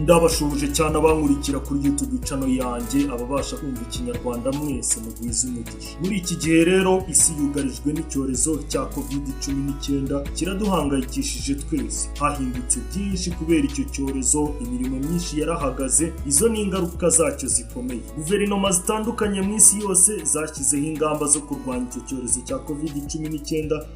Ndabashuhuje cyane abankurikira kuri YouTube channel yanjye, ababasha kumva Ikinyarwanda mwese, mugwize umugisha. Muri iki gihe rero isi yugarijwe n'icyorezo cya COVID-19, kiraduhangayikishije twese. Hahindutse byinshi kubera icyo cyorezo, imirimo myinshi yarahagaze. Izo ni ingaruka zacyo zikomeye. Guverinoma zitandukanye mu isi yose zashyizeho ingamba zo kurwanya icyo cyorezo cya COVID-19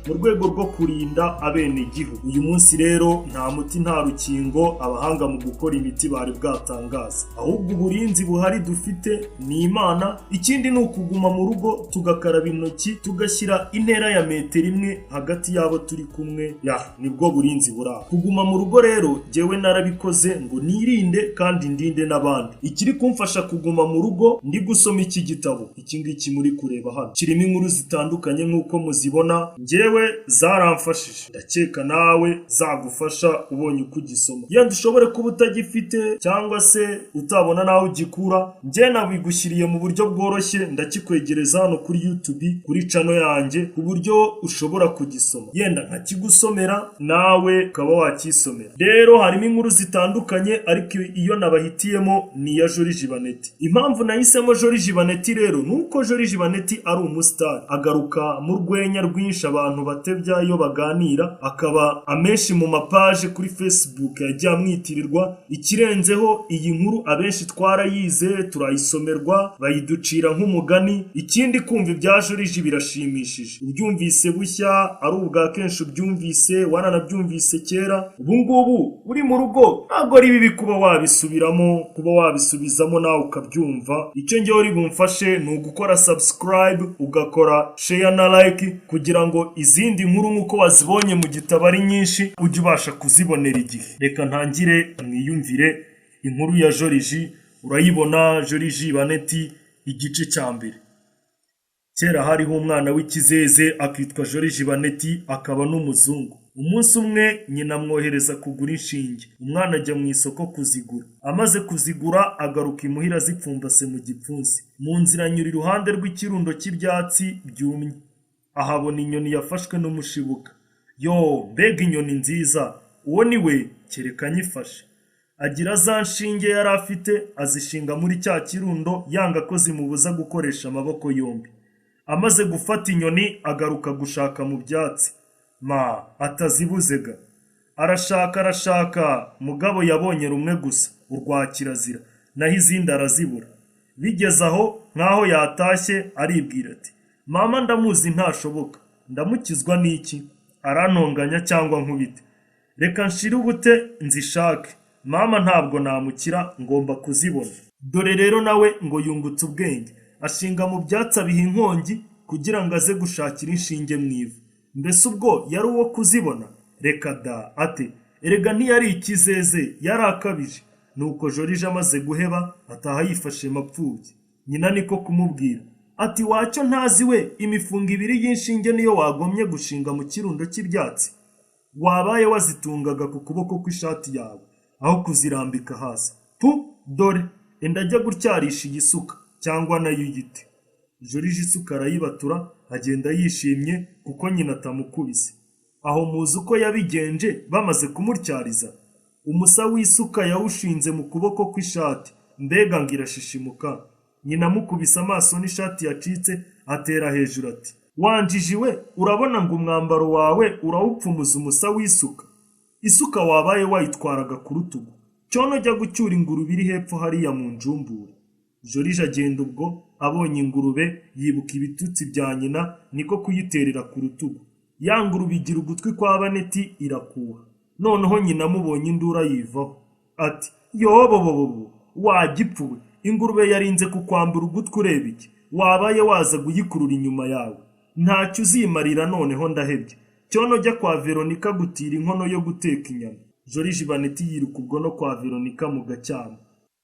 mu rwego rwo kurinda abenegihugu. Uyu munsi rero nta muti, nta rukingo abahanga mu gukora imiti bari bwatangaza, ahubwo uburinzi buhari dufite ni Imana. Ikindi ni ukuguma mu rugo, tugakaraba intoki, tugashyira intera ya metero 1 hagati y'abo turi kumwe. Ya, nibwo burinzi buri aho. Kuguma mu rugo rero jyewe narabikoze ngo nirinde kandi ndinde n'abandi. Ikiri kumfasha kuguma mu rugo, ndi gusoma iki gitabo, iki ngiki muri kureba hano, kirimo inkuru zitandukanye nk'uko muzibona. Njyewe zaramfashije, ndakeka nawe zagufasha ubonye uko ugisoma. Yenda ushobore kuba utagifite cyangwa se utabona nawe ugikura, njye nabigushyiriye mu buryo bworoshye, ndakikwegereza hano kuri YouTube, kuri channel yanjye, ku buryo ushobora kugisoma, yenda nkakigusomera nawe ukaba wakisomera. Rero harimo inkuru zitandukanye, ariko iyo nabahitiyemo ni iya Joriji Baneti. Impamvu nahisemo Joriji Baneti rero ni uko Joriji Baneti ari umusitari, agaruka mu rwenya rwinshi, abantu batebya iyo baganira, akaba amenshi mu mapaje kuri Facebook yagiye amwitirirwa. Ikirenzeho, iyi nkuru abenshi twarayize, turayisomerwa, bayiducira nk'umugani. Ikindi, kumva ibya Joriji birashimishije. Ubyumvise bushya, ari ubwa kenshi ubyumvise, waranabyumvise kera, ubu ngubu uri mu rugo ntabwo ari bibi kuba wabisubiramo, kuba wabisubizamo nawe ukabyumva. Icyo ngewe uri bumfashe ni ugukora subscribe, ugakora share na like, kugira ngo izindi nkuru nk'uko wazibonye mu gitabo ari nyinshi ujye ubasha kuzibonera igihe. Reka ntangire mwiyumvire inkuru ya Joriji. Urayibona, Joriji Baneti, igice cya mbere. Kera hariho umwana w'ikizeze, akitwa Joriji Baneti, akaba n'umuzungu. Umunsi umwe nyina amwohereza kugura inshinge. Umwana ajya mu isoko kuzigura. Amaze kuzigura agaruka imuhira azipfumbase mu gipfunsi. Mu nzira anyura iruhande rw'ikirundo cy'ibyatsi byumye, ahabona inyoni yafashwe n'umushibuka. "Yo, mbega inyoni nziza! Uwo ni we, kereka nyifashe." Agira za nshinge yari afite, azishinga muri cya kirundo, yanga ko zimubuza gukoresha amaboko yombi. Amaze gufata inyoni, agaruka gushaka mu byatsi, ma atazibuze ga. Arashaka, arashaka, mugabo yabonye rumwe gusa, urwa kirazira, naho izindi arazibura. Bigeze aho nk'aho yatashye, aribwira ati: "Mama ndamuzi, ntashoboka. Ndamukizwa n'iki? Arantonganya cyangwa nkubite. Reka nshire ubute nzishake. Mama ntabwo namukira, ngomba kuzibona." Dore rero nawe ngo yungutse ubwenge, ashinga mu byatsi, abiha inkongi kugira ngo aze gushakira inshinge mu ivu. Mbese ubwo yari uwo kuzibona? Reka da! Ate? Erega ntiyari ikizeze, yari akabije. Nuko Joriji amaze guheba, ataha yifashe mapfubyi. Nyina niko kumubwira ati: "Wacyo ntazi we, imifungo 2 y'inshinge niyo wagomye gushinga mu kirundo cy'ibyatsi? Wabaye wazitungaga ku kuboko kw'ishati yawe aho kuzirambika hasi. Pu, dore enda ajya gutyarisha iyi suka cyangwa nayo uyite." Joriji isuka arayibatura, agenda yishimye kuko nyina atamukubise. Aho muzi uko yabigenje bamaze kumutyariza? Umusa w'isuka yawushinze mu kuboko kw'ishati, mbega ngo irashishimuka! Nyina amukubise amaso n'ishati yacitse, atera hejuru ati: "Wanjiji we, urabona ngo umwambaro wawe urawupfumuza umusa w'isuka? Isuka wabaye wayitwaraga ku rutugu. Cyono jya gucyura ingurube iri hepfo hariya mu njumbure." Joriji agenda ubwo, abonye ingurube yibuka ibitutsi bya nyina, niko kuyiterera ku rutugu. Ya ngurube igira ugutwi kwa Baneti, irakuha. Noneho nyina amubonye, induru ayivaho, ati: "Yobobobobo, wagipfuwe, ingurube yarinze kukwambura ugutwi ureba iki? Wabaye waza kuyikurura inyuma yawe. Ntacyo uzimarira, noneho ndahebye. Cyono jya kwa Veronika gutira inkono yo guteka inyama." Joriji Baneti yiruka ubwo no kwa Veronika mu Gacyamo.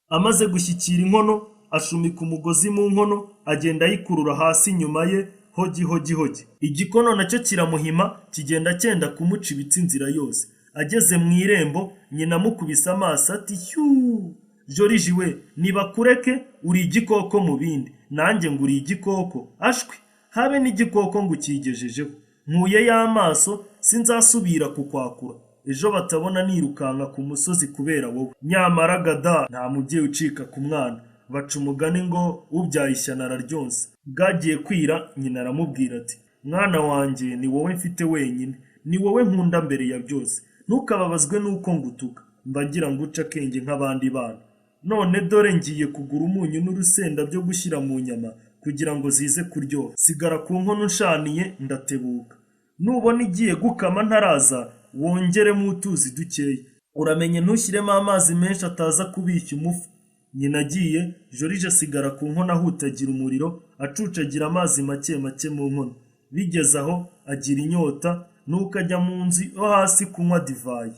Amaze gushyikira inkono, ashumika umugozi mu nkono, agenda ayikurura hasi inyuma ye, hogi hogi hogi. Igikono nacyo kiramuhima, kigenda cyenda kumuca ibitsi inzira yose. Ageze mu irembo, nyina amukubise amaso ati: "Hyuu, Joriji we, nibakureke, uri igikoko mu bindi. Nanjye ngo uri igikoko? Ashwi, habe n'igikoko ngo ukigejejeho. Nkuyeyo amaso, sinzasubira kukwakura." Ejo batabona nirukanka ku musozi kubera wowe. Nyamara gada, nta mubyeyi ucika ku mwana. Baca umugani ngo ubyaye ishyano araryonsa. Bwagiye kwira, nyina aramubwira ati: "Mwana wanjye, ni wowe mfite wenyine, ni wowe nkunda mbere ya byose. Ntukababazwe n'uko ngutuka, mba ngira ngo uce akenge nk'abandi bana. None dore ngiye kugura umunyu n'urusenda byo gushyira mu nyama kugira ngo zize kuryoha. Sigara ku nkono nshaniye, ndatebuka. Nubona igiye gukama ntaraza, wongeremo utuzi dukeya. Uramenye ntushyiremo amazi menshi, ataza kubishya umufu." Nyina agiye, Joriji asigara ku nkono ahutagira umuriro, acucagira amazi make make mu nkono. Bigeze aho agira inyota, nuko ajya mu nzu yo hasi kunywa divayi.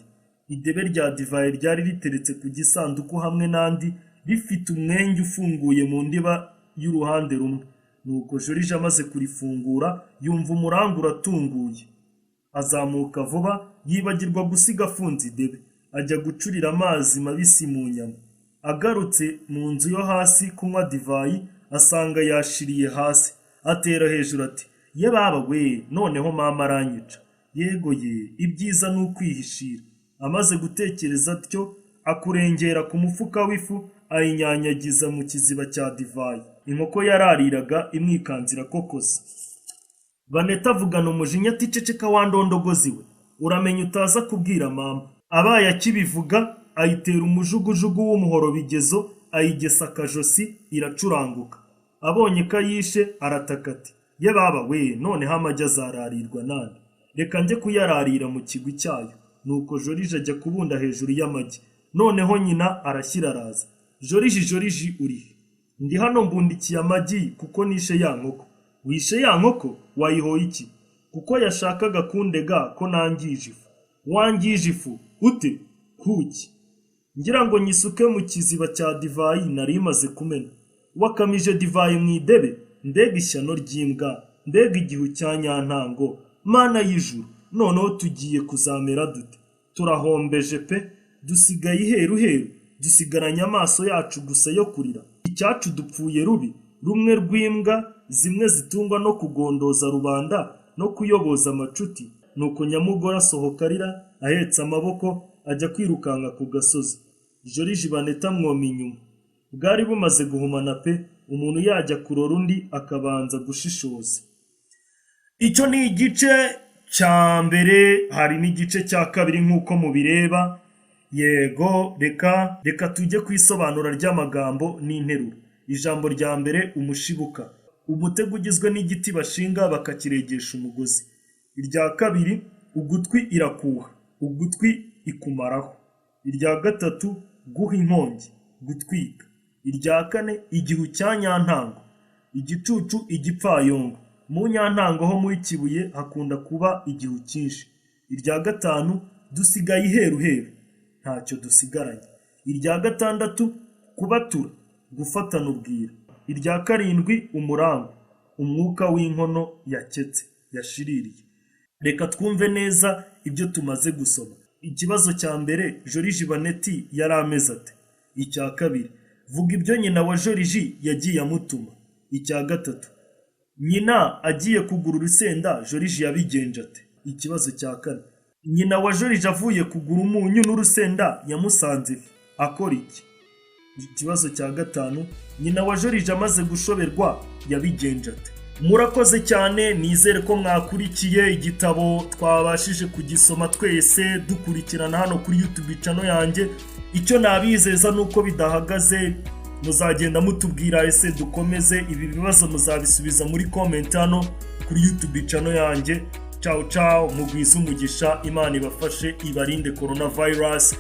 Idebe rya divayi ryari riteretse ku gisanduku hamwe n'andi, rifite umwenge ufunguye mu ndiba y'uruhande rumwe. Nuko Joriji amaze kurifungura, yumva umuranga uratunguye, azamuka vuba, yibagirwa gusiga afunze idebe, ajya gucurira amazi mabisi mu nyama. Agarutse mu nzu yo hasi kunywa divayi, asanga yashiriye hasi. Atera hejuru ati: "Ye baba we, noneho mama aranyica! Yego ye, ibyiza ni ukwihishira." Amaze gutekereza atyo, akurengera ku mufuka w'ifu, ayinyanyagiza mu kiziba cya divayi. Inkoko yarariraga imwikanze, irakokoza. Baneta avugana umujinya ati: "Ceceka wa ndondogozi we, uramenye utaza kubwira mama." Abaye akibivuga, ayitera umujugujugu w'umuhoro bigezo, ayigesa akajosi, iracuranguka. Abonye ko ayishe, arataka ati: "Ye baba we, noneho amagi azararirwa nande? Reka njye kuyararira mu kigwi cyayo." Nuko Joriji ajya kubunda hejuru y'amagi. Noneho nyina arashyira araza: "Joriji, Joriji, urihe?" "Ndi hano, mbundikiye amagi kuko nishe ya nkoko." "Wishe ya nkoko? Wayihoye iki?" "Kuko yashakaga kundega ko nangije ifu." "Wangije ifu ute? Kuki?" "Ngira ngo nyisuke mu kiziba cya divayi nari imaze kumena." "Wakamije divayi mu idebe? Mbega ishyano ry'imbwa, mbega igihu cya nyantango! Mana y'ijuru, noneho tugiye kuzamera dute? Turahombeje pe, dusigaye iheruheru, dusigaranye amaso yacu gusa yo kurira. Icyacu dupfuye rubi, rumwe rw'imbwa, zimwe zitungwa no kugondoza rubanda no kuyoboza amacuti." Nuko nyamugore asohoka arira, ahetse amaboko, ajya kwirukanka ku gasozi. Joriji Baneta amwoma inyuma. Bwari bumaze guhumana pe, umuntu yajya kurora undi akabanza gushishoza. Icyo ni igice cya mbere, hari n'igice cya kabiri nk'uko mubireba. Yego, reka tujye ku isobanura ry'amagambo n'interuro. Ijambo rya mbere: umushibuka, umutego ugizwe n'igiti bashinga bakakiregesha umugozi. Irya kabiri: ugutwi irakuha, ugutwi ikumaraho. Irya gatatu: guha inkongi, gutwika. Irya kane: igihu cya nyantango, igicucu, igipfayongo. Mu nyantango ho muri Kibuye hakunda kuba igihu cyinshi. Irya gatanu: dusigaye iheruheru, ntacyo dusigaranye. Irya gatandatu: kubatura, gufatana ubwira. Irya karindwi: umurango, umwuka w'inkono yaketse, yashiririye. Reka twumve neza ibyo tumaze gusoma. Ikibazo cya mbere: Joriji Baneti yari ameze ate? Icya kabiri: vuga ibyo nyina wa Joriji yagiye amutuma. Icya gatatu: nyina agiye kugura urusenda, Joriji yabigenje ate? Ikibazo cya kane: nyina wa Joriji avuye kugura umunyu n'urusenda, yamusanze akora iki? Ikibazo cya gatanu: nyina wa Joriji amaze gushoberwa, yabigenje ate? Murakoze cyane, nizere ko mwakurikiye igitabo, twabashije kugisoma twese dukurikirana hano kuri YouTube channel yanjye. Icyo nabizeza ni uko bidahagaze, muzagenda mutubwira ese dukomeze. Ibi bibazo muzabisubiza muri comment hano kuri YouTube channel yanjye. Ciao ciao, mugwize umugisha, Imana ibafashe, ibarinde coronavirus.